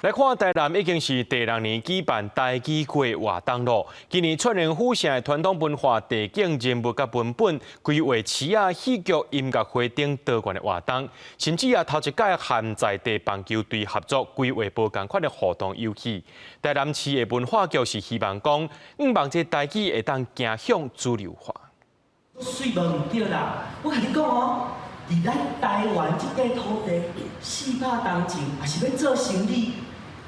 來看台南已經是第六年舉辦台語月活動囉。今年串聯府城的傳統文化、地景、人物佮文本，規劃市仔戲劇、音樂會等多元的活動，甚至也頭一擺和在地棒球隊合作，規劃無仝款的互動遊戲。台南市的文化局是希望講，向望這台語會當走向主流化。媠無毋對啦，我共你講哦，佇咱台灣這塊土地，400冬前，也是欲做生理，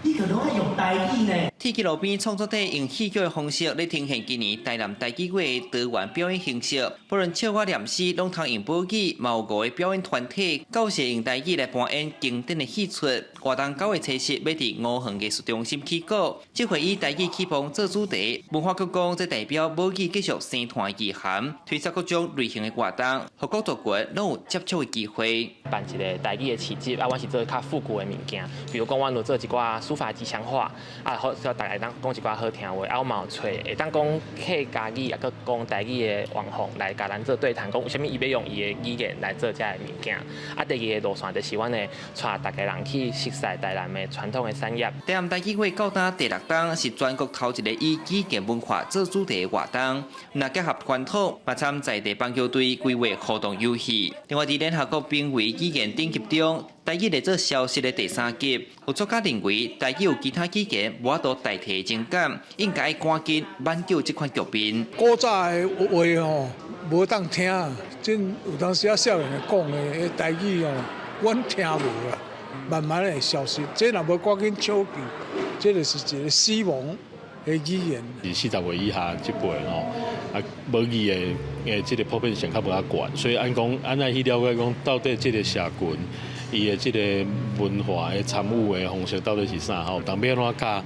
你就攏愛用台語呢。鐵枝路邊創作者用戲劇的方式來呈現今年台南台語月的多元表演形式，不論笑話念詩，攏通用母語，嘛有五個表演團體，教授用台語來搬演經典的戲出。活動9月初7欲佇吳園藝術中心起鼓，這回以台語起風做主題。文化局講，這代表母語繼續生團的意涵，推出各種類型的活動，予各族群攏有接觸的機會。辦一个台語的市集，啊，阮是做較復古的物件，比如講，阮有做一寡書法吉祥話，啊，好，大家會當講一寡好聽話，啊，我嘛有揣會當講客家語，抑閣講台語的網紅來共咱做對談，講為啥物伊欲用伊的語言來做這个物件。啊，第二个路線就是阮會帶逐家人去熟悉台南的傳統的產業。台南台語月到今第六冬，是全國頭一个以語言文化做主題的活動，若結合傳統，嘛參在地棒球隊規劃互動遊戲。另外，佇聯合國瀕危語言等級中，台語列做消失的第三級。有作家認為，台語有其他語言無法度代替的情感，應該趕緊挽救這款局面。古早的話吼，無當聽，真有當時啊少年講的台語吼，阮聽無啦，慢慢會消失。這若無趕緊搶救，這就是一個死亡的語言。是40歲以下這輩吼，啊，母語的的這个普遍性較無遐懸，所以按講按來去了解講，到底這个社群伊的這个文化的參與的方式到底是啥吼？當欲按怎佮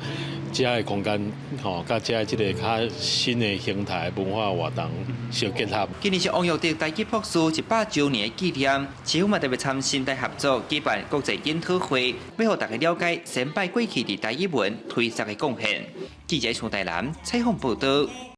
遮的空間吼，佮遮這个較新的形態文化活動相結合。今年是王育德台語博士100週年的紀念，市府嘛特別參新台合作舉辦國際研討會，欲予大家了解先輩過去佇台語文推廣的貢獻。記者從台南採訪報道。